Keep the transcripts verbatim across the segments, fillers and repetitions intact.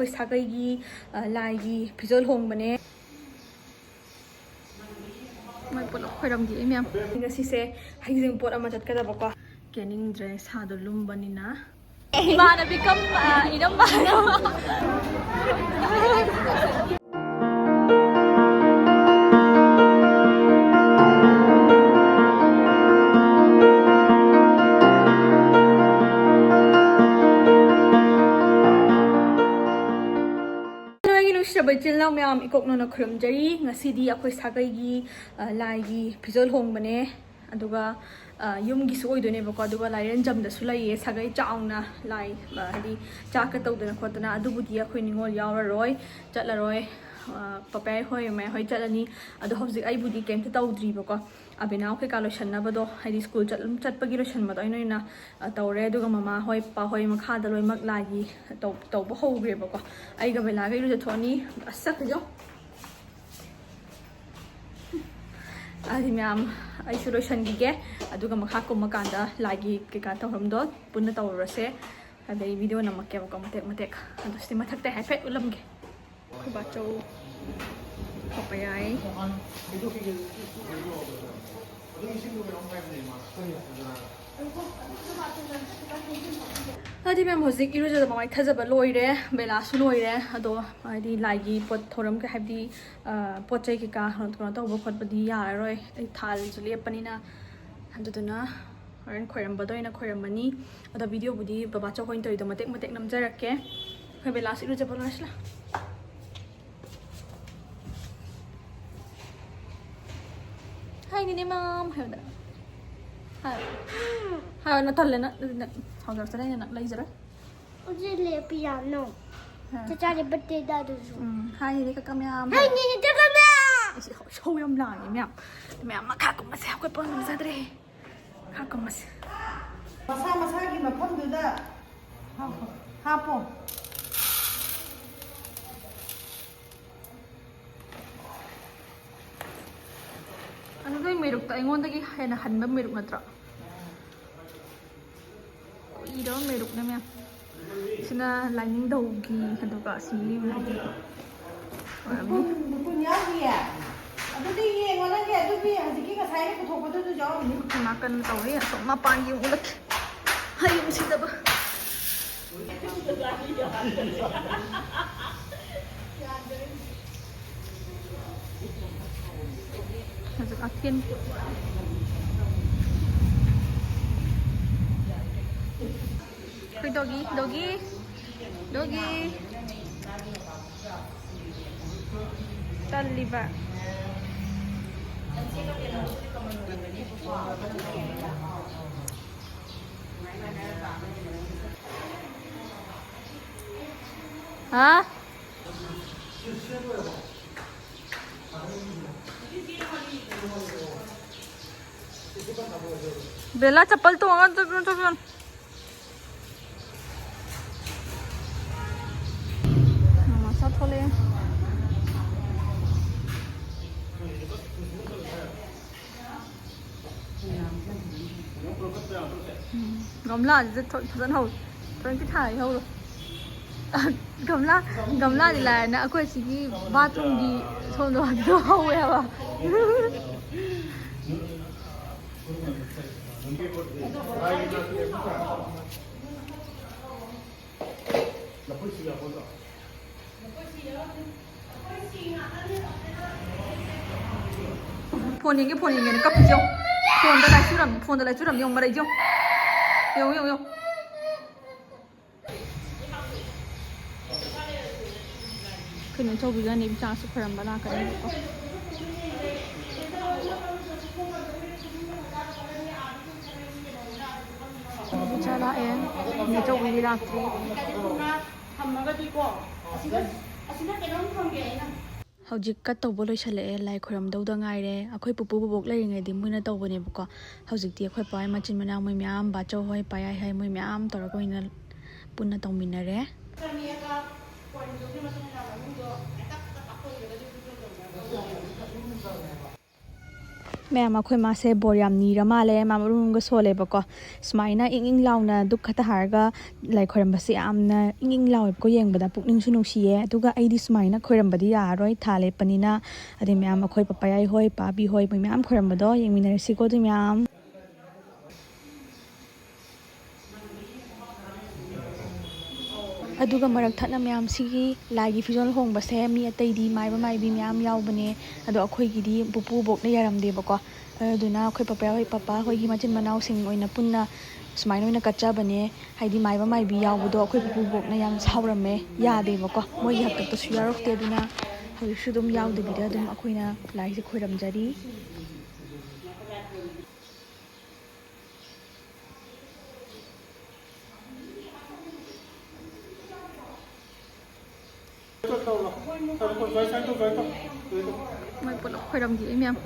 ꯑꯩꯈꯣꯏ ꯁꯥꯒꯩꯒꯤ, ꯑ, ꯂꯥꯏꯒꯤ ꯐꯤꯖꯣꯜ ꯍꯣꯡꯕꯅꯦ꯫ ꯃꯣꯏ ꯄꯨꯂꯞ ꯈꯣꯏꯔꯝꯈꯤ ꯃꯌꯥꯝ꯫ ꯉꯁꯤꯁꯦ ꯍꯩꯖꯤꯡꯄꯣꯠ ꯑꯃ ꯆꯠꯀꯗꯕꯀꯣ꯫ ꯀꯦꯅꯤꯡꯗ꯭ꯔꯦ, ꯁꯥꯗꯣ ꯂꯨꯝꯕꯅꯤꯅ꯫ ꯏꯃꯥꯟꯅꯕꯤ ꯀꯝ, ꯑ, ꯏꯅꯝꯃ꯫ ꯅꯣꯏꯒꯤ ꯅꯨꯡꯁꯤꯔꯕ ꯏꯆꯤꯜ ꯏꯅꯥꯎ ꯃꯌꯥꯝ, ꯏꯀꯣꯛꯅꯣꯅ ꯈꯨꯔꯨꯝꯖꯔꯤ꯫ ꯉꯁꯤꯗꯤ ꯑꯩꯈꯣꯏ ꯁꯥꯒꯩꯒꯤ, ꯑ, ꯂꯥꯏꯒꯤ ꯐꯤꯖꯣꯜ ꯍꯣꯡꯕꯅꯦ꯫ ꯑꯗꯨꯒ, ꯑ, ꯌꯨꯝꯒꯤꯁꯨ ꯑꯣꯏꯗꯣꯏꯅꯦꯕꯀꯣ꯫ ꯑꯗꯨꯒ ꯂꯥꯏꯔꯦꯟꯖꯝꯗꯁꯨ ꯂꯩꯌꯦ ꯁꯥꯒꯩ ꯆꯥꯎꯅ ꯂꯥꯏ, ꯑ, ꯍꯥꯏꯗꯤ ꯆꯥꯛꯀ ꯇꯧꯗꯅ ꯈꯣꯠꯇꯅ꯫ ꯑꯗꯨꯕꯨꯗꯤ ꯑꯩꯈꯣꯏ ꯅꯤꯉꯣꯜ ꯌꯥꯎꯔꯔꯣꯏ, ꯆꯠꯂꯔꯣꯏ꯫ ꯑ, ꯄꯄꯥ ꯍꯣꯏ, ꯃꯌꯥ ꯍꯣꯏ ꯆꯠꯂꯅꯤ꯫ ꯑꯗꯣ ꯍꯧꯖꯤꯛ ꯑꯩꯕꯨꯗꯤ ꯀꯩꯝꯇ ꯇꯧꯗ꯭ꯔꯤꯕꯀꯣ꯫ ꯑꯕꯤꯅꯥꯎ ꯀꯩꯀꯥ ꯂꯣꯏꯁꯟꯅꯕꯗꯣ, ꯍꯥꯏꯗꯤ ꯁ꯭ꯀꯨꯜ ꯆꯠ-, ꯆꯠꯄꯒꯤ ꯂꯣꯏꯁꯟꯕꯗꯣ ꯑꯩꯅ ꯑꯣꯏꯅ, ꯑ, ꯇꯧꯔꯦ꯫ ꯑꯗꯨꯒ ꯃꯃꯥ ꯍꯣꯏ, ꯄꯄꯥ ꯍꯣꯏ ꯃꯈꯥꯗ ꯂꯣꯏꯅꯃꯛ ꯂꯥꯏꯒꯤ ꯇꯧ-, ꯇꯧꯕ ꯍꯧꯈ꯭ꯔꯦꯕꯀꯣ꯫ ꯑꯩꯒ ꯕꯦꯂꯥꯒ ꯏꯔꯨꯖꯊꯣꯛꯑꯅꯤ꯫ ꯑꯁ, ꯆꯠꯈ꯭ꯔꯖꯣ꯫ ꯑꯗꯨꯗꯤ ꯃꯌꯥꯝ, ꯑꯩꯁꯨ ꯂꯣꯏꯁꯟꯈꯤꯒꯦ꯫ ꯑꯗꯨꯒ ꯃꯈꯥ ꯀꯨꯝꯃꯀꯥꯟꯗ ꯂꯥꯏꯒꯤ ꯀꯩꯀꯥ ꯇꯧꯐꯝꯗꯣ ꯄꯨꯟꯅ ꯇꯧꯔꯨꯔꯁꯦ꯫ ꯑꯗꯩ ꯚꯤꯗꯤꯑꯣ ꯅꯝꯃꯛꯀꯦꯕꯀꯣ, ꯃꯇꯦꯛ ꯃꯇꯦꯛ꯫ ꯑꯗꯣ ꯁꯤꯗꯤ ꯃꯊꯛꯇ ꯍꯥꯏꯐꯦꯠ ꯎꯠꯂꯝꯒꯦ꯫ ꯑꯩꯈꯣꯏ ꯕꯥꯆꯧ ꯊꯣꯛꯄ ꯌꯥꯏ꯫ ꯑꯗꯨꯗꯤ ꯃꯦꯝ, ꯍꯧꯖꯤꯛ ꯏꯔꯨꯖꯕ ꯃꯥꯏꯊꯖꯕ ꯂꯣꯏꯔꯦ, ꯕꯦꯂꯥꯁꯨ ꯂꯣꯏꯔꯦ꯫ ꯑꯗꯣ ꯍꯥꯏꯗꯤ ꯂꯥꯏꯒꯤ ꯄꯣꯠ ꯊꯧꯔꯝ ꯀꯩ-, ꯍꯥꯏꯕꯗꯤ, ꯑ, ꯄꯣꯠ ꯆꯩ ꯀꯩꯀꯥ ꯀꯩꯅꯣ ꯇꯧꯕ ꯈꯣꯠꯄꯗꯤ ꯌꯥꯔꯔꯣꯏ, ꯑꯩ ꯊꯥꯜꯁꯨ ꯂꯦꯞꯄꯅꯤꯅ꯫ ꯑꯗꯨꯗꯨꯅ ꯍꯣꯔꯦꯟ ꯈꯣꯏꯔꯝꯕꯗ ꯑꯣꯏꯅ ꯈꯣꯏꯔꯝꯃꯅꯤ꯫ ꯑꯗꯣ ꯚꯤꯗꯤꯑꯣꯕꯨꯗꯤ ꯕꯕꯥꯆꯧ ꯍꯣꯏꯅ ꯇꯧꯔꯤꯗꯣ ꯃꯇꯦꯛ ꯃꯇꯦꯛ ꯅꯝꯖꯔꯛꯀꯦ꯫ ꯑꯩꯈꯣꯏ ꯕꯦꯂꯥꯁꯨ ꯏꯔꯨꯖꯕ ꯂꯣꯏꯔꯁꯤꯂꯥ꯫ ꯍꯥꯏꯅꯤꯅꯦ ꯃꯥꯝ ꯍꯥꯏꯕꯗ꯫ ꯍꯥꯏ꯫ ꯍꯥꯏ, ꯅ ꯇꯜꯂꯦ ꯅꯪ, ꯅꯪ ꯍꯧꯖꯔꯛꯇ꯭ꯔꯦ, ꯅꯪ ꯂꯩꯖꯔꯣꯏ꯫ ꯍꯧꯖꯤꯛ ꯂꯦꯞꯄꯤ ꯌꯥꯝꯅ꯫ ꯍꯥ꯫ ꯆꯥꯆꯥꯒꯤ birthday ꯗ ꯑꯗꯨꯁꯨ꯫ ꯎꯝ, ꯍꯥꯏꯅꯤꯅꯦ ꯀꯀꯥ ꯃꯌꯥꯝ꯫ ꯍꯥꯏꯅꯤꯅꯦ ꯀꯀꯥ ꯃꯌꯥꯝ꯫ ꯏꯁ, ꯏꯁꯧ ꯌꯥꯝ ꯂꯥꯡꯉꯦ ꯃꯌꯥꯝ꯫ ꯃꯌꯥꯝ ꯃꯈꯥ ꯀꯨꯝꯃꯁꯦ, ꯍꯧꯒꯠꯄ ꯉꯝꯖꯗ꯭ꯔꯦ꯫ ꯃꯈꯥ ꯀꯨꯝꯃꯁꯦ꯫ ꯃꯁꯥ ꯃꯁꯥꯒꯤ ꯃꯐꯝꯗꯨꯗ ꯍꯥꯞꯄꯣ꯫ ꯍꯥꯞꯄꯣ꯫ ꯑꯗꯨ ꯅꯣꯏ ꯃꯦꯔꯨꯛꯇ ꯑꯩꯉꯣꯟꯗꯒꯤ ꯍꯦꯟꯅ ꯍꯟꯕ ꯃꯦꯔꯨꯛ ꯅꯠꯇ꯭ꯔꯣ? ꯀꯨꯏꯔꯕ ꯃꯦꯔꯨꯛꯅꯦ ꯃꯌꯥꯝ꯫ ꯁꯤꯅ ꯂꯥꯏꯅꯤꯡꯊꯧꯒꯤ, ꯑꯗꯨꯒ ꯑꯁꯤꯒꯤ ꯍꯥꯏꯗꯤ ꯑꯣꯏꯔꯝꯅꯤ꯫ ꯃꯈꯨꯟ ꯌꯥꯎꯗꯤꯌꯦ꯫ ꯑꯗꯨꯗꯤ ꯌꯦꯡꯉꯣ, ꯅꯪꯒꯤ ꯑꯗꯨꯒꯤ ꯍꯧꯖꯤꯛꯀꯤ ꯉꯁꯥꯏꯅ ꯄꯨꯊꯣꯛꯄꯗꯨꯁꯨ ꯌꯥꯎꯔꯝꯅꯤ꯫ ꯅꯥꯀꯟ ꯇꯧꯋꯦ, ꯑꯁꯣꯝ ꯃꯄꯥꯟꯒꯤ ꯑꯃꯨꯛ ꯎꯠꯂꯛꯀꯦ꯫ ꯍꯌꯨꯝ ꯁꯤꯗꯕ꯫ ꯍꯧꯖꯤꯛ ꯑꯊꯦꯟ꯫ ꯑꯩꯈꯣꯏ ꯗꯣꯒꯤ, ꯗꯣꯒꯤ, ꯗꯣꯒꯤ꯫ ꯇꯜꯂꯤꯕ꯫ ꯍꯥ? ꯕꯦꯂꯥ, ꯆꯄꯜ ꯇꯣꯡꯉꯒ ꯆꯠꯀꯅꯨ, ꯆꯠꯀꯅꯨ꯫ ꯃꯃꯥꯆꯥ ꯊꯣꯛꯂꯛꯑꯦ꯫ ꯎꯝ, ꯒꯝꯂꯥꯁꯤꯗ ꯊꯣ-, ꯐꯖꯅ ꯍꯧꯔꯦ꯫ ꯊꯣꯏꯀꯤ ꯊꯥꯔ ꯍꯧꯔꯣ꯫ ꯒꯝꯂꯥ, ꯒꯝꯂꯥꯗꯤ ꯂꯥꯏꯔꯅ ꯑꯩꯈꯣꯏ ꯁꯤꯒꯤ ꯕꯥꯠꯔꯨꯝꯒꯤ ꯁꯣꯝꯗ ꯍꯧꯋꯦ ꯍꯥꯏꯕ꯫ ꯐꯣꯟ ꯌꯦꯡꯒꯦ, ꯐꯣꯟ ꯌꯦꯡꯒꯦꯅ ꯀꯞꯄꯤꯁꯦ ꯌꯦꯡꯉꯨ꯫ ꯐꯣꯟꯗ ꯂꯥꯏꯆꯨꯔꯝ-, ꯐꯣꯟꯗ ꯂꯥꯏꯆꯨꯔꯝ ꯌꯦꯡꯉꯨ, ꯃꯔꯩꯁꯦ ꯌꯦꯡꯉꯨ꯫ ꯌꯦꯡꯉꯨ, ꯌꯦꯡꯉꯨ, ꯌꯦꯡꯉꯨ꯫ ꯑꯩꯈꯣꯏ ꯅꯦꯆꯧꯕꯤꯒ ꯅꯦꯕꯤꯆꯥꯁꯨ ꯈꯣꯏꯔꯝꯕ ꯂꯥꯛꯀꯅꯦꯕꯀꯣ꯫ ꯅꯦꯕꯤꯆꯥ ꯂꯥꯛꯑꯦ, ꯅꯦꯆꯧꯕꯤꯗꯤ ꯂꯥꯛꯇ꯭ꯔꯤ꯫ ꯊꯝꯃꯒꯗꯤꯀꯣ, ꯑꯁꯤꯗ, ꯑꯁꯤꯗ ꯀꯩꯅꯣꯝ ꯊꯝꯒꯦ ꯑꯩꯅ꯫ ꯍꯧꯖꯤꯛ ꯀꯠ ꯇꯧꯕ ꯂꯣꯏꯁꯜꯂꯛꯑꯦ, ꯂꯥꯏ ꯈꯣꯏꯔꯝꯗꯧꯗ ꯉꯥꯏꯔꯦ꯫ ꯑꯩꯈꯣꯏ ꯄꯨꯄꯨ ꯕꯣꯕꯣꯛ ꯂꯩꯔꯤꯉꯩꯗꯤ ꯃꯣꯏꯅ ꯇꯧꯕꯅꯦꯕꯀꯣ꯫ ꯍꯧꯖꯤꯛꯇꯤ ꯑꯩꯈꯣꯏ ꯄꯥ ꯍꯣꯏ ꯃꯆꯤꯟ ꯃꯅꯥꯎ ꯃꯣꯏ ꯃꯌꯥꯝ, ꯕꯥꯆꯧ ꯍꯣꯏ, ꯄꯥꯌꯥꯏ ꯍꯣꯏ, ꯃꯣꯏ ꯃꯌꯥꯝ ꯇꯧꯔꯒ ꯑꯣꯏꯅ ꯄꯨꯟꯅ ꯇꯧꯃꯤꯟꯅꯔꯦ꯫ ꯃꯌꯥꯝ, ꯑꯩꯈꯣꯏ ꯃꯥꯁꯦ ꯕꯣꯔ ꯌꯥꯝ ꯅꯤꯔ ꯃꯥꯜꯂꯦ꯫ ꯃꯥ ꯃꯔꯨꯝ ꯃꯔꯨꯝꯒ ꯁꯣꯜꯂꯦꯕꯀꯣ꯫ ꯁꯨꯃꯥꯏꯅ ꯏꯪ ꯏꯪ ꯂꯥꯎꯅ ꯙꯨꯞ ꯈꯛꯇ ꯍꯥꯏꯔꯒ ꯂꯥꯏ ꯈꯣꯏꯔꯝꯕꯁꯦ ꯌꯥꯝꯅ ꯏꯪ ꯏꯪ ꯂꯥꯎꯋꯦꯕꯀꯣ, ꯌꯦꯡꯕꯗ ꯄꯨꯛꯅꯤꯡꯁꯨ ꯅꯨꯡꯁꯤꯌꯦ꯫ ꯑꯗꯨꯒ ꯑꯩꯗꯤ ꯁꯨꯃꯥꯏꯅ ꯈꯣꯏꯔꯝꯕꯗꯤ ꯌꯥꯔꯔꯣꯏ, ꯊꯥ ꯂꯦꯞꯄꯅꯤꯅ꯫ ꯑꯗꯩ ꯃꯌꯥꯝ, ꯑꯩꯈꯣꯏ ꯄꯄꯥꯌꯥꯏ ꯍꯣꯏ, ꯄꯥꯕꯤ ꯍꯣꯏ, ꯃꯣꯏ ꯃꯌꯥꯝ ꯈꯣꯏꯔꯝꯕꯗꯣ ꯌꯦꯡꯃꯤꯟꯅꯔꯁꯤꯀꯣ꯫ ꯑꯗꯨ ꯃꯌꯥꯝ ꯑꯗꯨꯒ ꯃꯔꯛ ꯊꯠꯅ ꯃꯌꯥꯝꯁꯤꯒꯤ ꯂꯥꯏꯒꯤ ꯐꯤꯖꯣꯜ ꯍꯣꯡꯕꯁꯦ ꯃꯤ ꯑꯇꯩꯗꯤ ꯃꯥꯏꯕ ꯃꯥꯏꯕꯤ ꯃꯌꯥꯝ ꯌꯥꯎꯕꯅꯦ, ꯑꯗꯣ ꯑꯩꯈꯣꯏꯒꯤꯗꯤ ꯄꯨꯄꯨ ꯕꯣꯛꯅ ꯌꯥꯔꯝꯗꯦꯕꯀꯣ꯫ ꯑꯗꯨꯗꯨꯅ ꯑꯩꯈꯣꯏ ꯄꯄꯥ ꯍꯣꯏ, ꯄꯄꯥ ꯍꯣꯏꯒꯤ ꯃꯆꯤꯟ ꯃꯅꯥꯎꯁꯤꯡ ꯑꯣꯏꯅ ꯄꯨꯟꯅ ꯁꯨꯃꯥꯏꯅ ꯑꯣꯏꯅ ꯀꯠꯆꯕꯅꯦ꯫ ꯍꯥꯏꯗꯤ ꯃꯥꯏꯕ ꯃꯥꯏꯕꯤ ꯌꯥꯎꯕꯗꯣ ꯑꯩꯈꯣꯏ ꯄꯨꯄꯨ ꯕꯣꯛꯅ ꯌꯥꯝ ꯁꯥꯎꯔꯝꯃꯦ, ꯌꯥꯗꯦꯕꯀꯣ, ꯃꯣꯏꯒꯤ ꯍꯥꯛꯇꯛꯇꯁꯨ ꯌꯥꯎꯔꯛꯇꯦ꯫ ꯑꯗꯨꯅ ꯍꯧꯖꯤꯛꯁꯨ ꯑꯗꯨꯝ ꯌꯥꯎꯗꯕꯤꯗ ꯑꯗꯨꯝ ꯑꯩꯈꯣꯏꯅ ꯂꯥꯏꯁꯦ ꯈꯣꯏꯔꯝꯖꯔꯤ꯫ ꯃꯣꯏ ꯄꯨꯂꯞ ꯈꯣꯏꯔꯝꯈꯤ, ꯃꯌꯥꯝ꯫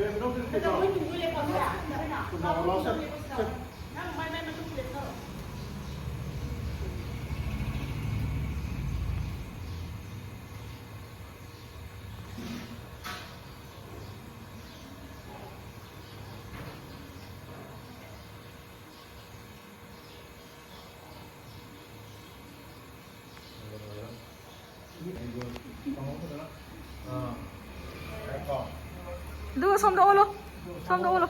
ꯑꯗꯨꯒ ꯁꯣꯝꯗ ꯑꯣꯜꯂꯣ, ꯁꯣꯝꯗ ꯑꯣꯜꯂꯣ꯫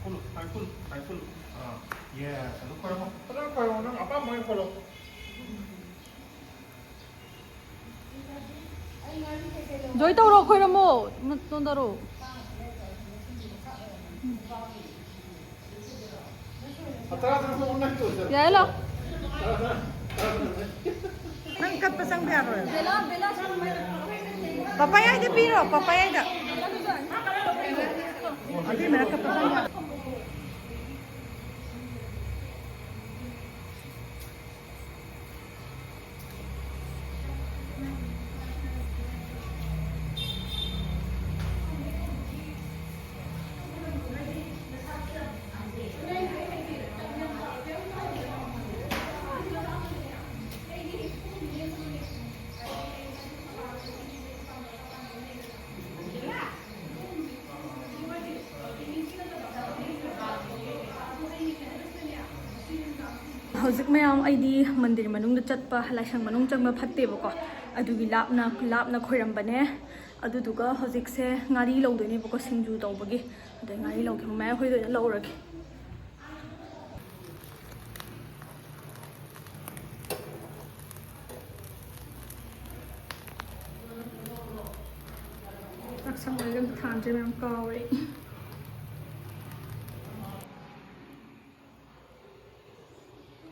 ꯈꯨꯜꯂꯨ, ꯁꯨꯃꯥꯏꯅ ꯈꯨꯜꯂꯨ, ꯁꯨꯃꯥꯏꯅ ꯈꯨꯜꯂꯨ꯫ ꯑꯥ, yes, ꯑꯗꯨ ꯈꯣꯏꯔꯝꯃꯣ꯫ ꯐꯖꯅ ꯈꯣꯏꯔꯝꯃꯣ, ꯅꯪ ꯑꯄꯥꯝꯕ ꯑꯣꯏꯅ ꯈꯣꯜꯂꯣ꯫ ꯖꯣꯏ ꯇꯧꯔꯣ, ꯈꯣꯏꯔꯝꯃꯣ, ꯅꯣꯟꯗꯔꯣ꯫ ꯌꯥꯏ, ꯂꯥꯎ꯫ ꯅꯪ ꯀꯠꯄ ꯆꯪꯕ ꯌꯥꯔꯣꯏ꯫ ꯄꯄꯥꯌꯥꯏꯗ ꯄꯤꯔꯣ, ꯄꯄꯥꯌꯥꯏꯗ꯫ ꯑꯗꯨꯏ ꯃꯔꯛꯇ ꯄꯄꯥꯌꯥꯏ꯫ ꯍꯧꯖꯤꯛ ꯃꯌꯥꯝ ꯑꯩꯗꯤ ꯃꯟꯗꯤꯔ ꯃꯅꯨꯡꯗ ꯆꯠꯄ, ꯂꯥꯏꯁꯪ ꯃꯅꯨꯡ ꯆꯪꯕ ꯐꯠꯇꯦꯕꯀꯣ, ꯑꯗꯨꯒꯤ ꯂꯥꯞꯅ ꯂꯥꯞꯅ ꯈꯣꯏꯔꯝꯕꯅꯦ꯫ ꯑꯗꯨꯗꯨꯒ ꯍꯧꯖꯤꯛꯁꯦ ꯉꯥꯔꯤ ꯂꯧꯗꯣꯏꯅꯦꯕꯀꯣ, ꯁꯤꯡꯖꯨ ꯇꯧꯕꯒꯤ꯫ ꯑꯗꯩ ꯉꯥꯔꯤ ꯂꯧꯒꯦ, ꯃꯃꯥ ꯍꯣꯏꯗ ꯑꯣꯏꯅ ꯂꯧꯔꯒꯦ꯫ ꯆꯥꯛꯁꯪ ꯂꯣꯏꯔꯒ ꯑꯝꯇ ꯊꯥꯟꯗ꯭ꯔꯦ ꯃꯌꯥꯝ, ꯀꯥꯎꯔꯦ꯫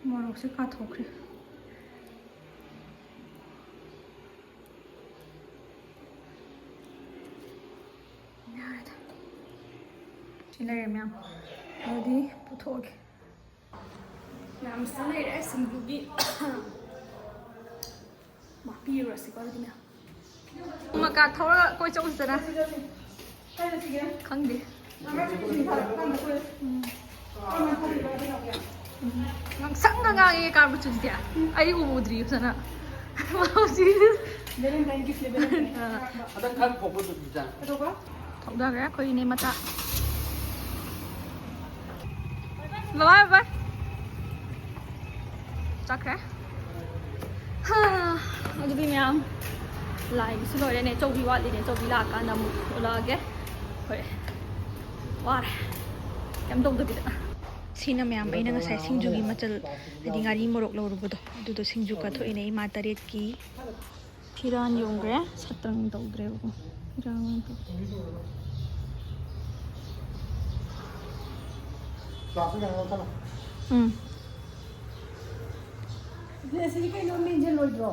ꯃꯣꯔꯣꯛꯁꯦ ꯀꯥꯊꯣꯛꯈ꯭ꯔꯦ꯫ ꯌꯥꯔꯦꯗ꯫ ꯁꯤ ꯂꯩꯔꯦ ꯃꯌꯥꯝ꯫ ꯑꯗꯨꯗꯤ ꯄꯨꯊꯣꯛꯑꯒꯦ꯫ ꯃꯌꯥꯝꯁꯤꯅ ꯂꯩꯔꯦ ꯁꯤꯡꯖꯨꯒꯤ꯫ ꯃꯥ ꯄꯤꯔꯨꯔꯁꯤꯀꯣ ꯑꯗꯨꯗꯤ ꯃꯌꯥꯝ꯫ ꯃꯀꯥ ꯊꯧꯔꯒ ꯀꯣꯏ ꯆꯧꯁꯤꯗꯅ꯫ ꯈꯪꯗꯦ꯫ ꯎꯝ꯫ ꯉꯥꯡꯁꯪꯒ ꯉꯥꯡꯉꯦ ꯀꯥꯔ ꯃꯆꯨꯁꯤꯗꯤ꯫ ꯑꯩ ꯎꯕꯨ ꯎꯗ꯭ꯔꯤ ꯐꯖꯅ꯫ ꯃꯥ ꯍꯧꯖꯤꯛ꯫ ꯑꯥ꯫ ꯍꯟꯗꯛ ꯈꯔ ꯐꯥꯎꯕ ꯑꯗꯨꯝ ꯄꯤꯖꯥ꯫ ꯊꯧꯗꯈ꯭ꯔꯦ ꯑꯩꯈꯣꯏ ꯏꯅꯦ ꯃꯆꯥ꯫ ꯕꯥꯏ ꯕꯥꯏ꯫ ꯆꯠꯈ꯭ꯔꯦ꯫ ꯍꯥ, ꯑꯗꯨꯗꯤ ꯃꯌꯥꯝ, ꯂꯥꯏꯒꯤꯁꯨ ꯂꯣꯏꯔꯦꯅꯦ꯫ ꯆꯧꯕꯤ ꯋꯥꯠꯂꯤꯅꯦ꯫ ꯆꯧꯕꯤ ꯂꯥꯛꯑꯀꯥꯟꯗ ꯑꯃꯨꯛ ꯊꯣꯛꯂꯛꯑꯒꯦ꯫ ꯍꯣꯏ, ꯋꯥꯔꯦ꯫ ꯀꯩꯝ ꯇꯧꯗꯕꯤꯗ꯫ ꯁꯤꯅ ꯃꯌꯥꯝ ꯑꯩꯅ ꯉꯁꯥꯏ ꯁꯤꯡꯖꯨꯒꯤ ꯃꯆꯜ, ꯍꯥꯏꯗꯤ ꯉꯥꯔꯤ ꯃꯣꯔꯣꯛ ꯂꯧꯔꯨꯕꯗꯣ, ꯑꯗꯨꯗꯣ ꯁꯤꯡꯖꯨ ꯀꯠꯊꯣꯛꯏꯅꯦ ꯏꯃꯥ ꯇꯔꯦꯠꯀꯤ꯫ ꯐꯤꯔꯥꯟ ꯌꯣꯟꯈ꯭ꯔꯦ, ꯁꯠꯇ꯭ꯔꯪ ꯇꯧꯗ꯭ꯔꯦꯕꯀꯣ꯫ ꯐꯤꯔꯥꯟ ꯑꯣꯏꯅ ꯇꯧ-, ꯎꯝ꯫ ꯑꯗꯨꯗꯤ ꯑꯁꯤꯗꯤ ꯀꯩꯅꯣ ꯃꯦꯟꯁꯤꯜꯂꯣꯏꯗ꯭ꯔꯣ?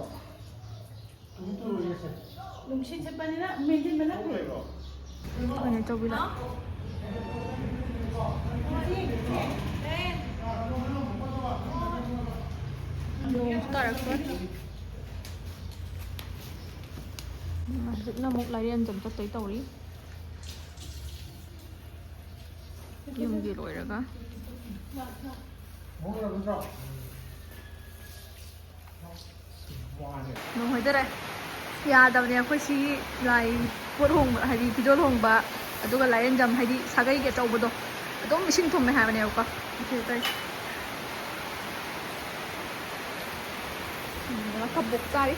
ꯅꯨꯡꯁꯤꯠ ꯁꯤꯠꯄꯅꯤꯅ ꯃꯦꯟꯁꯤꯟꯕꯅ ꯐꯩ꯫ ꯑꯩꯈꯣꯏꯅ ꯇꯧꯕꯤꯔꯣ꯫ ꯅꯣꯡꯁꯨ ꯇꯥꯔꯛꯇꯣꯔꯦ꯫ ꯍꯧꯖꯤꯛꯅ ꯑꯃꯨꯛ ꯂꯥꯏꯔꯦꯟꯖꯝ ꯆꯠꯇꯣꯏ ꯇꯧꯔꯤ꯫ ꯌꯨꯝꯒꯤ ꯂꯣꯏꯔꯒ꯫ ꯅꯣꯡ ꯍꯣꯏꯗꯔꯦ꯫ ꯌꯥꯗꯕꯅꯦ ꯑꯩꯈꯣꯏ ꯁꯤꯒꯤ ꯂꯥꯏ ꯄꯣꯠ ꯍꯣꯡꯕ, ꯍꯥꯏꯗꯤ ꯐꯤꯖꯣꯜ ꯍꯣꯡꯕ, ꯑꯗꯨꯒ ꯂꯥꯏꯔꯦꯟꯖꯝ, ꯍꯥꯏꯗꯤ ꯁꯥꯒꯩꯒꯤ ꯑꯆꯧꯕꯗꯣ, ꯑꯗꯨꯝ ꯏꯁꯤꯡ ꯊꯨꯝꯃꯦ ꯍꯥꯏꯕꯅꯦꯕꯀꯣ꯫ ꯑꯗꯨ ꯇꯧꯔꯤꯁꯦ꯫ ꯑꯗꯨꯒ ꯀꯕꯣꯛ ꯆꯥꯔꯤ꯫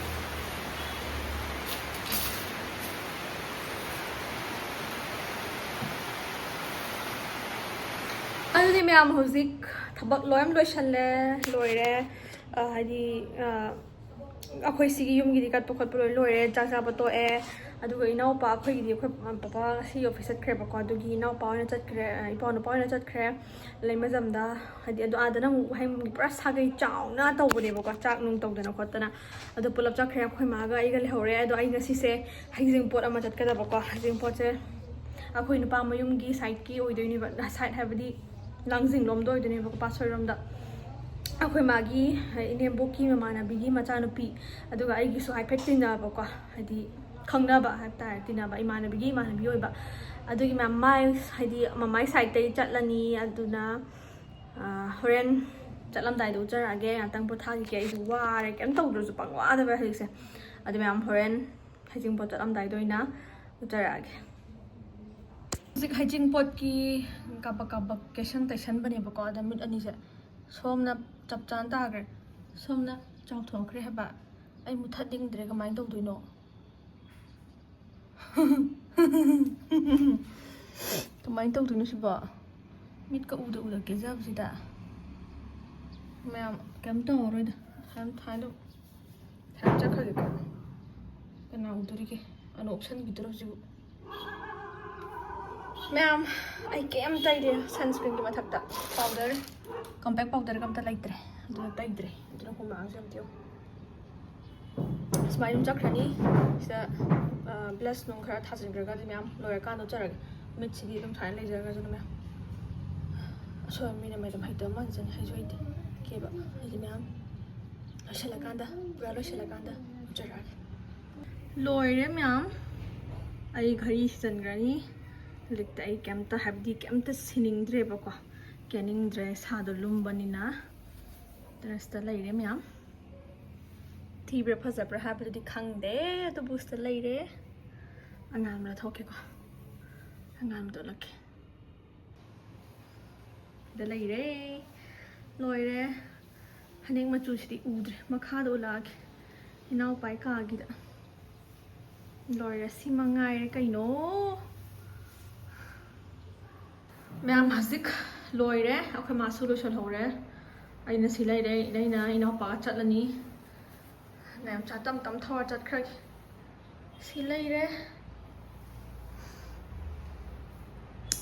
ꯑꯗꯨꯗꯤ ꯃꯌꯥꯝ ꯍꯧꯖꯤꯛ ꯊꯕꯛ ꯂꯣꯏ ꯂꯣꯏꯁꯜꯂꯦ, ꯂꯣꯏꯔꯦ꯫ ꯑ, ꯍꯥꯏꯗꯤ, ꯑ, ꯑꯩꯈꯣꯏ ꯁꯤꯒꯤ ꯌꯨꯝꯒꯤꯗꯤ ꯀꯠꯄ ꯈꯣꯠꯄ ꯂꯣꯏ ꯂꯣꯏꯔꯦ, ꯆꯥꯛ ꯆꯥꯕ ꯇꯣꯛꯑꯦ꯫ ꯑꯗꯨꯒ ꯏꯅꯥꯎꯄꯥ ꯑꯩꯈꯣꯏꯒꯤꯗꯤ, ꯑꯩꯈꯣꯏ ꯄꯄꯥ ꯉꯁꯤ ꯑꯣꯐꯤꯁ ꯆꯠꯈ꯭ꯔꯦꯕꯀꯣ, ꯑꯗꯨꯒꯤ ꯏꯅꯥꯎꯄꯥ ꯑꯣꯏꯅ ꯆꯠꯈ꯭ꯔꯦ, ꯑ, ꯏꯄ꯭ꯋꯥ ꯅꯨꯄꯥ ꯑꯣꯏꯅ ꯆꯠꯈ꯭ꯔꯦ ꯂꯩꯃꯖꯝꯗ꯫ ꯍꯥꯏꯗꯤ ꯑꯗꯣ ꯑꯥꯗꯅ ꯑꯃꯨꯛ ꯍꯥꯏ ꯄꯨꯔꯥ ꯁꯥꯒꯩ ꯆꯥꯎꯅ ꯇꯧꯕꯅꯦꯕꯀꯣ, ꯆꯥꯛ ꯅꯨꯡ ꯇꯧꯗꯅ ꯈꯣꯠꯇꯅ꯫ ꯑꯗꯣ ꯄꯨꯂꯞ ꯆꯠꯈ꯭ꯔꯦ, ꯑꯩꯈꯣꯏ ꯃꯥꯒ ꯑꯩꯒ ꯂꯩꯍꯧꯔꯦ꯫ ꯑꯗꯣ ꯑꯩ ꯉꯁꯤꯁꯦ ꯍꯩꯖꯤꯡꯄꯣꯠ ꯑꯃ ꯆꯠꯀꯗꯕꯀꯣ, ꯍꯩꯖꯤꯡꯄꯣꯠꯁꯦ ꯑꯩꯈꯣꯏ ꯅꯨꯄꯥ ꯃꯌꯨꯝꯒꯤ ꯁꯥꯏꯠꯀꯤ ꯑꯣꯏꯗꯣꯏꯅꯦꯕ, ꯁꯥꯏꯠ ꯍꯥꯏꯕꯗꯤ ꯂꯥꯡꯖꯤꯡꯂꯣꯝꯗ ꯑꯣꯏꯗꯣꯏꯅꯦꯕꯀꯣ, ꯄꯥꯠꯁꯣꯏꯔꯣꯝꯗ꯫ ꯑꯩꯈꯣꯏ ꯃꯥꯒꯤ ꯏꯅꯦꯝꯕꯣꯛꯀꯤ ꯃꯃꯥꯟꯅꯕꯤꯒꯤ ꯃꯆꯥꯅꯨꯄꯤ, ꯑꯗꯨꯒ ꯑꯩꯒꯤꯁꯨ ꯍꯥꯏꯐꯦꯠ ꯇꯤꯟꯅꯕꯀꯣ, ꯍꯥꯏꯗꯤ ꯈꯪꯅꯕ ꯍꯥꯏꯕ ꯇꯥꯔꯦ, ꯇꯤꯟꯅꯕ ꯏꯃꯥꯟꯅꯕꯤꯒꯤ ꯏꯃꯥꯟꯅꯕꯤ ꯑꯣꯏꯕ꯫ ꯑꯗꯨꯒꯤ ꯃꯌꯥꯝ ꯃꯥꯏ, ꯍꯥꯏꯗꯤ ꯃꯃꯥꯏ ꯁꯥꯏꯠꯇꯒꯤ ꯆꯠꯂꯅꯤ꯫ ꯑꯗꯨꯅ, ꯑꯥ, ꯍꯣꯔꯦꯟ ꯆꯠꯂꯝꯗꯥꯏꯗ ꯎꯠꯆꯔꯛꯑꯒꯦ꯫ ꯉꯥꯛꯇꯪ ꯄꯣꯊꯥꯈꯤꯒꯦ, ꯑꯩꯁꯨ ꯋꯥꯔꯦ, ꯀꯩꯝ ꯇꯧꯗ꯭ꯔꯁꯨ ꯄꯪꯋꯥꯗ ꯋꯥꯏ ꯍꯧꯖꯤꯛꯁꯦ꯫ ꯑꯗꯨ ꯃꯌꯥꯝ ꯍꯣꯔꯦꯟ ꯍꯩꯖꯤꯡꯄꯣꯠ ꯆꯠꯂꯝꯗꯥꯏꯗ ꯑꯣꯏꯅ ꯎꯠꯆꯔꯛꯑꯒꯦ꯫ ꯍꯧꯖꯤꯛ ꯍꯩꯖꯤꯡꯄꯣꯠꯀꯤ ꯀꯥꯕꯛ ꯀꯥꯕꯛ ꯀꯦꯁꯟ ꯇꯩꯁꯟꯕꯅꯦꯕꯀꯣ, ꯑꯗ ꯃꯤꯠ ꯑꯅꯤꯁꯦ ꯁꯣꯝꯅ ꯆꯞ ꯆꯥꯅ ꯇꯥꯈ꯭ꯔꯦ, ꯁꯣꯝꯅ ꯆꯥꯎꯊꯣꯛꯈ꯭ꯔꯦ ꯍꯥꯏꯕ꯫ ꯑꯩ ꯃꯨꯊꯠꯅꯤꯡꯗ꯭ꯔꯦ, ꯀꯃꯥꯏꯅ ꯇꯧꯗꯣꯏꯅꯣ? ꯀꯃꯥꯏꯅ ꯇꯧꯗꯣꯏꯅꯣ ꯁꯤꯕꯣ? ꯃꯤꯠꯀ ꯎꯗ ꯎꯗ ꯀꯦꯖꯕꯁꯤꯗ꯫ ꯃꯌꯥꯝ ꯀꯩꯝ ꯇꯧꯔꯔꯣꯏꯗ꯫ ꯁꯨꯃꯥꯏꯅ ꯊꯥꯏꯅ ꯁꯨꯃꯥꯏꯅ ꯆꯠꯈ꯭ꯔꯒꯦꯀꯣ꯫ ꯀꯅꯥ ꯎꯗꯣꯔꯤꯒꯦ? ꯑꯅꯣ ꯎꯞꯁꯟꯈꯤꯗꯣꯔꯣ ꯍꯧꯖꯤꯛ꯫ ꯃꯌꯥꯝ, ꯑꯩ ꯀꯩꯝ ꯇꯩꯗꯦ꯫ ꯁꯟꯁꯀ꯭ꯔꯤꯟꯒꯤ ꯃꯊꯛꯇ ꯄꯥꯎꯗꯔ, ꯀꯣꯝꯄꯦꯛ ꯄꯥꯎꯗꯔꯒ ꯑꯝꯇ ꯂꯩꯇ꯭ꯔꯦ, ꯑꯗꯨꯅ ꯇꯩꯗ꯭ꯔꯦ꯫ ꯑꯗꯨꯅ ꯍꯨꯃꯥꯡꯁꯦ ꯑꯝꯇ ꯌꯦꯡꯉꯨ꯫ ꯁꯨꯃꯥꯏꯅ ꯑꯗꯨꯝ ꯆꯠꯈ꯭ꯔꯅꯤ꯫ ꯁꯤꯗ, ꯑ, ꯕ꯭ꯂꯁ ꯅꯨꯡ ꯈꯔ ꯊꯥꯖꯤꯟꯈ꯭ꯔꯒ ꯑꯗꯨ ꯃꯌꯥꯝ ꯂꯣꯏꯔꯀꯥꯟꯗ ꯎꯠꯆꯔꯒꯦ꯫ ꯃꯤꯠꯁꯤꯗꯤ ꯑꯗꯨꯝ ꯁꯨꯃꯥꯏꯅ ꯂꯩꯖꯔꯒꯁꯨ ꯑꯗꯨꯝ ꯃꯌꯥꯝ꯫ ꯑꯁꯣꯏꯕ ꯃꯤꯅ ꯃꯩ ꯑꯗꯨꯝ ꯍꯩꯇꯕ ꯃꯥꯟꯖꯅꯤ, ꯍꯩꯁꯨ ꯍꯩꯇꯦ꯫ ꯀꯦꯕ ꯍꯥꯏꯗꯤ ꯃꯌꯥꯝ ꯂꯣꯏꯁꯤꯜꯂꯀꯥꯟꯗ, ꯄꯨꯔꯥ ꯂꯣꯏꯁꯤꯜꯂꯀꯥꯟꯗ ꯎꯠꯆꯔꯛꯑꯒꯦ꯫ ꯂꯣꯏꯔꯦ ꯃꯌꯥꯝ꯫ ꯑꯩ ꯘꯔꯤ ꯁꯤꯖꯤꯟꯈ꯭ꯔꯅꯤ꯫ ꯍꯧꯖꯤꯛꯇꯤ ꯑꯩ ꯀꯩꯝꯇ, ꯍꯥꯏꯕꯗꯤ ꯀꯩꯝꯇ ꯁꯤꯅꯤꯡꯗ꯭ꯔꯦꯕꯀꯣ꯫ ꯀꯦꯅꯤꯡꯗ꯭ꯔꯦ, ꯏꯁꯥꯗꯣ ꯂꯨꯝꯕꯅꯤꯅ꯫ ꯗ꯭ꯔꯦꯁꯇ ꯂꯩꯔꯦ ꯃꯌꯥꯝ꯫ ꯊꯤꯕ꯭ꯔꯥ ꯐꯖꯕ꯭ꯔꯥ ꯍꯥꯏꯕꯗꯨꯗꯤ ꯈꯪꯗꯦ, ꯑꯗꯨꯕꯨ ꯁꯤꯗ ꯂꯩꯔꯦ꯫ ꯑꯉꯥꯡꯕ ꯂꯧꯊꯣꯛꯀꯦꯀꯣ, ꯑꯉꯥꯡꯕꯗꯣ ꯎꯠꯂꯛꯀꯦ꯫ ꯁꯤꯗ ꯂꯩꯔꯦ, ꯂꯣꯏꯔꯦ꯫ ꯐꯅꯦꯛ ꯃꯆꯨꯁꯤꯗꯤ ꯎꯗ꯭ꯔꯦ, ꯃꯈꯥꯗ ꯎꯠꯂꯛꯑꯒꯦ꯫ ꯏꯅꯥꯎꯄꯥꯏ ꯀꯥꯒꯤꯗ꯫ ꯂꯣꯏꯔꯦ, ꯁꯤ ꯃꯉꯥꯏꯔꯦ ꯀꯩꯅꯣ꯫ ꯃꯌꯥꯝ ꯍꯧꯖꯤꯛ ꯂꯣꯏꯔꯦ, ꯑꯩꯈꯣꯏ ꯃꯥꯁꯨ ꯂꯣꯏꯁꯤꯜꯍꯧꯔꯦ꯫ ꯑꯩꯅ ꯁꯤ ꯂꯩꯔꯦ, ꯑꯩꯅ ꯏꯅꯥꯎꯄꯥꯒ ꯆꯠꯂꯅꯤ꯫ ꯃꯌꯥꯝ ꯆꯥ ꯇꯝ ꯇꯝ ꯊꯧꯔ ꯆꯠꯈ꯭ꯔꯒꯦ꯫ ꯁꯤ ꯂꯩꯔꯦ꯫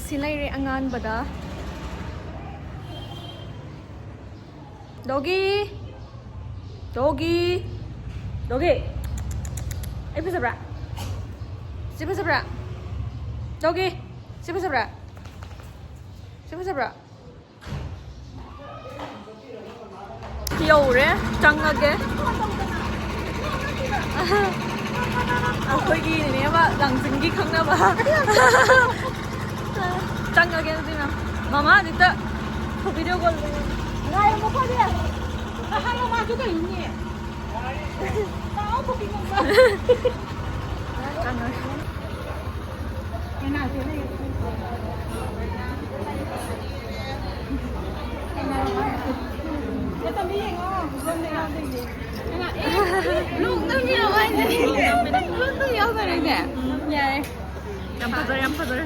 ꯁꯤ ꯂꯩꯔꯦ ꯑꯉꯥꯟꯕꯗ꯫ ꯗꯣꯒꯤ! ꯗꯣꯒꯤ! ꯗꯣꯒꯤ! ꯑꯩ ꯐꯖꯕ꯭ꯔꯥ? ꯁꯤ ꯐꯖꯕ꯭ꯔꯥ? ꯗꯣꯒꯤ! ꯁꯤ ꯐꯖꯕ꯭ꯔꯥ? ꯁꯤ ꯐꯖꯕ꯭ꯔꯥ? ꯌꯧꯔꯦ, ꯆꯪꯉꯒꯦ꯫ ꯑꯩꯈꯣꯏꯒꯤ ꯅꯦꯅꯦ ꯑꯃ ꯂꯥꯡꯖꯤꯡꯒꯤ ꯈꯪꯅꯕ꯫ ꯆꯪꯉꯒꯦ ꯑꯗꯨꯗꯤ ꯃꯦꯝ꯫ ꯃꯃꯥ ꯍꯧꯖꯤꯛꯇ video call ꯇꯧꯔꯤ꯫ ꯉꯥꯏꯔꯝꯃꯣꯀꯣ ꯑꯗꯨꯗꯤ꯫ ꯑꯍꯥꯟꯕ ꯃꯥꯁꯨ ꯀꯩꯅꯣꯅꯦ꯫ ꯆꯪꯉꯒꯦ꯫ ꯌꯥꯔꯦ꯫ ꯌꯥꯝ ꯐꯖꯔꯦ, ꯌꯥꯝ ꯐꯖꯔꯦ꯫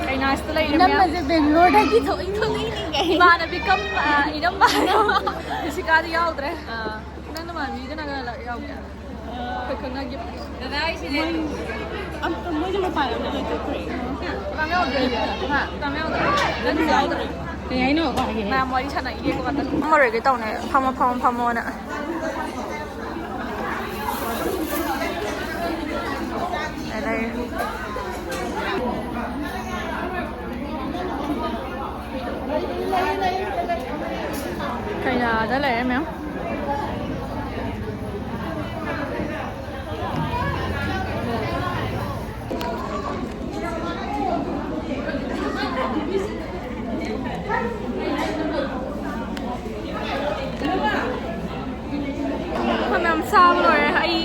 ꯀꯩꯅꯥꯁꯤꯗ ꯂꯩꯔꯦ ꯃꯌꯥꯝ꯫ ꯏꯅꯝꯃꯁꯦ ꯕꯦꯡꯒ꯭ꯂꯣꯔꯗꯒꯤ ꯊꯣꯛꯏ, ꯊꯣꯛꯂꯛꯏꯅꯤ ꯀꯩ꯫ ꯏꯃꯥꯟꯅꯕꯤ ꯀꯝ-, ꯑ, ꯏꯅꯝꯃ ꯍꯥꯏꯔꯣ꯫ ꯖꯦꯁꯤꯀꯥꯗꯤ ꯌꯥꯎꯗ꯭ꯔꯦ꯫ ꯑꯥ꯫ ꯅꯪ ꯅꯃꯥꯟꯅꯕꯤ ꯀꯅꯥ ꯀꯅꯥ ꯂꯥꯛ-, ꯌꯥꯎꯒꯦ? ꯑꯩꯈꯣꯏ ꯈꯪꯅꯈꯤꯕ꯫ ꯗꯗꯥ ꯑꯩꯁꯤꯅꯦ꯫ ꯃꯣꯏ ꯑꯝꯇ, ꯃꯣꯏꯁꯦ ꯃꯄꯥꯟ ꯂꯝꯗ ꯂꯣꯏ ꯆꯠꯈ꯭ꯔꯦ꯫ ꯀꯅꯥꯝ ꯌꯥꯎꯗ꯭ꯔꯦ꯫ ꯍꯥ? ꯀꯅꯥꯝ ꯌꯥꯎꯗ꯭ꯔꯦ꯫ ꯅꯪꯁꯨ ꯌꯥꯎꯗ꯭ꯔꯦ꯫ ꯀꯩ ꯍꯥꯏꯅꯣ? ꯃꯌꯥꯝ ꯋꯥꯔꯤ ꯁꯥꯟꯅꯈꯤꯒꯦꯀꯣ ꯉꯥꯛꯇꯪ꯫ ꯐꯝꯃꯔꯣꯏꯒꯦ ꯇꯧꯅꯦ꯫ ꯐꯝꯃꯣ, ꯐꯝꯃꯣ, ꯐꯝꯃꯣꯅ꯫ ꯀꯩꯅꯥꯗ ꯂꯩꯔꯦ ꯃꯌꯥꯝ꯫ ꯑꯩꯈꯣꯏ ꯃꯌꯥꯝ ꯆꯥꯕ ꯂꯣꯏꯔꯦ꯫ ꯑꯩ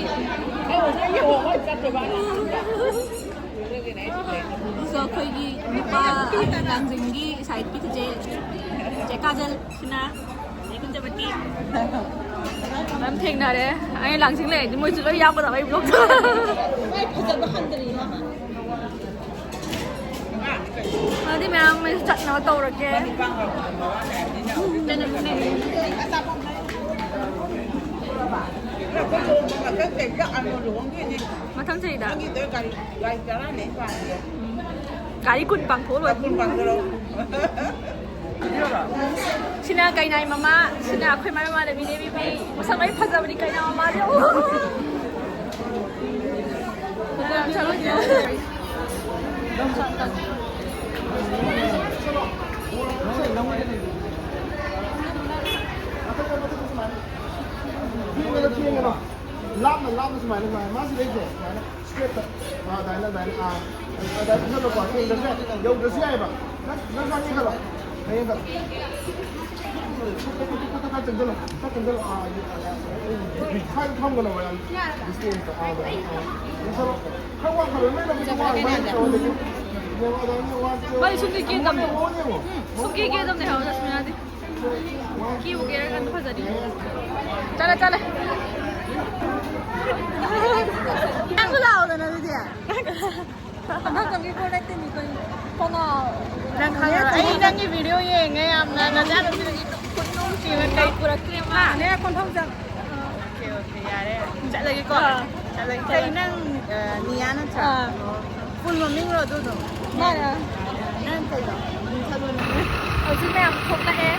ꯑꯗꯨꯁꯨ ꯑꯩꯈꯣꯏꯒꯤ ꯅꯨꯄꯥ, ꯑꯩꯒꯤ ꯂꯥꯡꯖꯤꯡꯒꯤ side ꯄꯤꯛ ꯆꯦ, ꯆꯦ ꯀꯥꯖꯜꯁꯤꯅ, ꯆꯦ ꯌꯥꯝ ꯊꯦꯡꯅꯔꯦ꯫ ꯑꯩ ꯂꯥꯡꯁꯤꯡ ꯂꯩꯔꯗꯤ ꯃꯣꯏꯁꯨ ꯂꯣꯏ ꯌꯥꯎꯒꯗꯕ ꯑꯩ ꯕ꯭ꯂꯣꯛꯇ꯫ ꯃꯥꯏ ꯐꯖꯕ ꯍꯟꯗ꯭ꯔꯤ ꯃꯥ꯫ ꯑꯗꯨꯗꯤ ꯃꯌꯥꯝ ꯃꯩꯁꯨ ꯆꯠꯅꯕ ꯇꯧꯔꯒꯦ꯫ ꯃꯊꯪ ꯆꯍꯤꯗ꯫ ꯒꯥꯔꯤ ꯀꯨꯟ ꯄꯥꯡꯊꯣꯛꯑ ꯂꯣꯏꯔꯦ꯫ ꯁꯤꯅ ꯀꯩꯅꯥꯏ ꯃꯃꯥ, ꯁꯤꯅ ꯑꯩꯈꯣꯏ ꯃꯔꯨꯞ ꯃꯃꯥꯟꯅꯕꯤꯅꯦ ꯕꯤꯕꯤ꯫ ꯃꯁꯛ ꯂꯣꯏ ꯐꯖꯕꯅꯤ ꯀꯩꯅꯥ ꯃꯃꯥꯁꯦ꯫ ꯂꯥꯞꯅ ꯂꯥꯞꯅ ꯁꯨꯃꯥꯏꯅ ꯁꯨꯃꯥꯏꯅ ꯃꯥꯁꯤ ꯂꯩꯁꯦ ꯁꯨꯃꯥꯏꯅ ꯏꯁꯇ꯭ꯔꯦꯠꯇ ꯑꯥ ꯑꯗꯥꯏꯅ ꯑꯗꯥꯏꯅ ꯑꯥ ꯑꯗꯥꯏꯅ ꯆꯠꯂꯣꯀꯣ ꯌꯧꯗ꯭ꯔꯁꯨ ꯌꯥꯏ ꯌꯧꯗ꯭ꯔꯁꯨ ꯌꯥꯏꯑꯕ ꯅꯪ ꯅꯪ ꯆꯪꯉꯦ ꯈꯜꯂꯣ ꯍꯌꯦꯡ ꯈꯜꯂꯣ ꯈꯔ ꯆꯪꯁꯤꯜꯂꯣ ꯈꯔ ꯆꯪꯁꯤꯜꯂꯣ ꯑꯥ ꯁ꯭ꯋꯥꯏꯗ ꯐꯝꯒꯅꯣꯕ ꯌꯥꯝ ꯗꯤꯁꯇꯦꯟꯁꯇ ꯑꯥ ꯑꯗꯥꯏꯅ ꯑꯥ ꯈꯔ ꯋꯥꯡꯈꯠꯂꯣ ꯅꯣꯏ ꯂꯝꯕꯤꯗꯣ ꯋꯥꯡꯕ ꯍꯥꯏꯅ ꯇꯧꯔꯗꯤ ꯌꯦꯡꯉꯣ ꯑꯗꯥꯏꯅ ꯋꯥꯡ ꯃꯥꯗꯤ ꯁꯨꯝꯗꯤ ꯀꯦꯟꯗꯕꯅꯦ꯫ ꯌꯦꯡꯉꯣ ꯁꯨꯝ ꯀꯦ ꯀꯦꯗꯕꯅꯦ ꯍꯥꯏꯕ ꯂꯛꯁꯃꯤꯅꯗꯤ꯫ ꯀꯦꯕꯨ ꯀꯦꯔꯒ ꯑꯗꯨꯝ ꯐꯖꯅꯤ꯫ ꯆꯠꯂꯦ ꯆꯠꯂꯦ꯫ ꯅꯪꯁꯨ ꯂꯥꯛꯑꯣꯗꯅ ꯑꯗꯨꯗꯤ꯫ ꯍꯟꯗꯛꯇꯪꯒꯤ ꯀꯣꯏꯔꯛꯇꯣꯏꯅꯤ ꯀꯩꯅꯣ꯫ ꯀꯅꯥ? ꯅꯪ ꯈꯪꯉꯔꯣꯏ꯫ ꯑꯩ ꯅꯪꯒꯤ ꯚꯤꯗꯤꯑꯣ ꯌꯦꯡꯉꯦ ꯌꯥꯝꯅ꯫ ꯅꯆꯥꯅꯨꯄꯤꯗꯣ ꯏꯁꯨ ꯈꯨꯠ ꯅꯨꯡꯁꯤꯕ ꯀꯩ ꯄꯨꯔꯛꯇ꯭ꯔꯦ ꯃꯥ꯫ ꯅꯦ ꯀꯣꯟꯊꯧꯖꯝ꯫ ꯑꯣꯀꯦ ꯑꯣꯀꯦ ꯌꯥꯔꯦ꯫ ꯆꯠꯂꯒꯦꯀꯣ꯫ ꯑꯥ꯫ ꯆꯠꯂꯒꯦ꯫ ꯀꯩ ꯅꯪ ꯑ, ꯅꯤꯌꯥ ꯅꯠꯇ꯭ꯔꯥ? ꯑꯥ꯫ ꯐꯨꯜ ꯃꯃꯤꯡꯔꯣ ꯑꯗꯨꯗꯣ? ꯃꯥꯅꯦ꯫ ꯅꯪ ꯀꯩꯅꯣ? ꯃꯤꯡ ꯊꯥꯗꯣꯛꯑꯣ꯫ ꯍꯧꯖꯤꯛ ꯃꯌꯥꯝ ꯊꯣꯛꯂꯛꯑꯦ꯫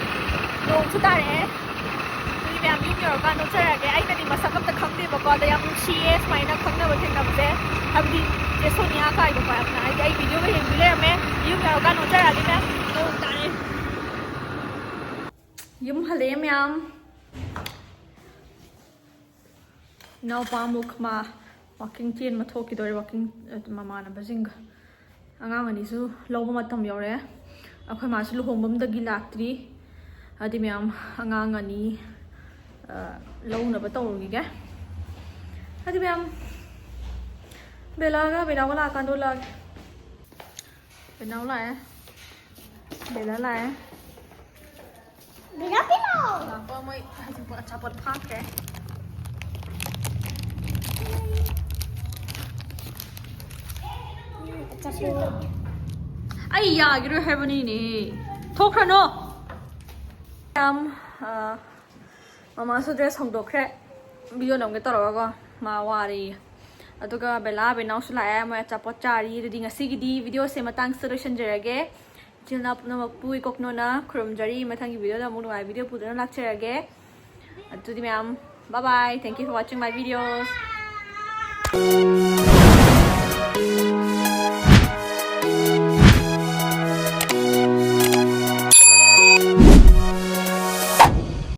ꯅꯣꯡꯁꯨ ꯇꯥꯔꯛꯑꯦ꯫ ꯑꯗꯨꯗꯤ ꯃꯌꯥꯝ ꯌꯨꯝ ꯌꯧꯔꯀꯥꯟꯗ ꯅꯣꯛꯆꯔꯛꯑꯒꯦ꯫ ꯑꯩꯅꯗꯤ ꯃꯁꯛ ꯑꯝꯇ ꯈꯪꯗꯦꯕꯀꯣ꯫ ꯑꯗ ꯌꯥꯝ ꯅꯨꯡꯁꯤꯌꯦ ꯁꯨꯃꯥꯏꯅ ꯈꯪꯅꯕ ꯊꯦꯡꯅꯕꯁꯦ꯫ ꯍꯥꯏꯕꯗꯤ ꯆꯦ ꯁꯣꯅꯤꯌꯥ ꯀꯥꯏꯗꯀꯣ ꯌꯥꯝꯅ꯫ ꯍꯥꯏꯗꯤ ꯑꯩ ꯚꯤꯗꯤꯑꯣꯒ ꯌꯦꯡꯕꯤ ꯂꯩꯔꯝꯃꯦ꯫ ꯌꯨꯝ ꯌꯧꯔꯀꯥꯟꯗ ꯅꯣꯛꯆꯔꯛꯑꯒꯦ ꯃꯌꯥꯝ꯫ ꯅꯣꯡ ꯇꯥꯔꯛꯑꯦ꯫ ꯌꯨꯝ ꯍꯜꯂꯛꯑꯦ ꯃꯌꯥꯝ꯫ ꯏꯅꯥꯎꯄꯥ ꯑꯃꯨꯛ ꯃꯥ ꯋꯥꯛꯀꯤꯡ ꯆꯦꯟꯕ ꯊꯣꯛꯈꯤꯗꯣꯔꯦ, ꯋꯥꯛꯀꯤꯡ, ꯑ, ꯃꯃꯥꯟꯅꯕꯁꯤꯡꯒ꯫ ꯑꯉꯥꯡ ꯑꯅꯤꯁꯨ ꯂꯧꯕ ꯃꯇꯝ ꯌꯧꯔꯦ꯫ ꯑꯩꯈꯣꯏ ꯃꯥꯁꯨ ꯂꯨꯍꯣꯡꯐꯝꯗꯒꯤ ꯂꯥꯛꯇ꯭ꯔꯤ꯫ ꯑꯗꯨꯗꯤ ꯃꯌꯥꯝ ꯑꯉꯥꯡ ꯑꯅꯤ, ꯑ, ꯂꯧꯅꯕ ꯇꯧꯔꯨꯈꯤꯒꯦ꯫ ꯑꯗꯨꯗꯤ ꯃꯌꯥꯝ ꯕꯦꯂꯥꯒ ꯕꯦꯂꯥꯒ ꯂꯥꯛꯑꯀꯥꯟꯗ ꯎꯠꯂꯛꯑꯒꯦ꯫ ꯕꯦꯅꯥꯎ ꯂꯥꯛꯑꯦ꯫ ꯕꯦꯂꯥ ꯂꯥꯛꯑꯦ꯫ ꯕꯤꯅꯥ, ꯄꯤꯅꯣ꯫ ꯂꯥꯛꯄ ꯃꯣꯏ ꯍꯧꯖꯤꯛ ꯑꯆꯥꯄꯣꯠ ꯐꯥꯈ꯭ꯔꯦ꯫ ꯑꯆꯥꯄꯣꯠ꯫ ꯑꯩ ꯌꯥꯈꯤꯔꯣꯏ ꯍꯥꯏꯕꯅꯤꯅꯦ꯫ ꯊꯣꯛꯈ꯭ꯔꯅꯣ꯫ ꯌꯥꯝ, ꯑ, ꯃꯃꯥꯁꯨ dress ꯍꯣꯡꯗꯣꯛꯈ꯭ꯔꯦ꯫ Video ꯅꯝꯒꯦ ꯇꯧꯔꯒꯀꯣ꯫ ꯃꯥ ꯋꯥꯔꯦꯌꯦ꯫ ꯑꯗꯨꯒ ꯕꯦꯂꯥ, ꯕꯦꯅꯥꯎꯁꯨ ꯂꯥꯛꯑꯦ꯫ ꯃꯣꯏ ꯑꯆꯥꯄꯣꯠ ꯆꯥꯔꯤ꯫ ꯑꯗꯨꯗꯤ ꯉꯁꯤꯒꯤꯗꯤ video ꯁꯦ ꯃꯇꯥꯡꯁꯤꯗ ꯂꯣꯏꯁꯤꯟꯖꯔꯒꯦ꯫ ꯏꯆꯤꯜ ꯏꯅꯥꯎ ꯄꯨꯝꯅꯃꯛꯄꯨ ꯏꯀꯣꯛꯅꯣꯅ ꯈꯨꯔꯨꯝꯖꯔꯤ꯫ ꯃꯊꯪꯒꯤ video ꯗ ꯑꯃꯨꯛ ꯅꯨꯡꯉꯥꯏꯕ video ꯄꯨꯗꯨꯅ ꯂꯥꯛꯆꯔꯒꯦ꯫ ꯑꯗꯨꯗꯤ ꯃꯌꯥꯝ, bye bye, thank you for watching my videos꯫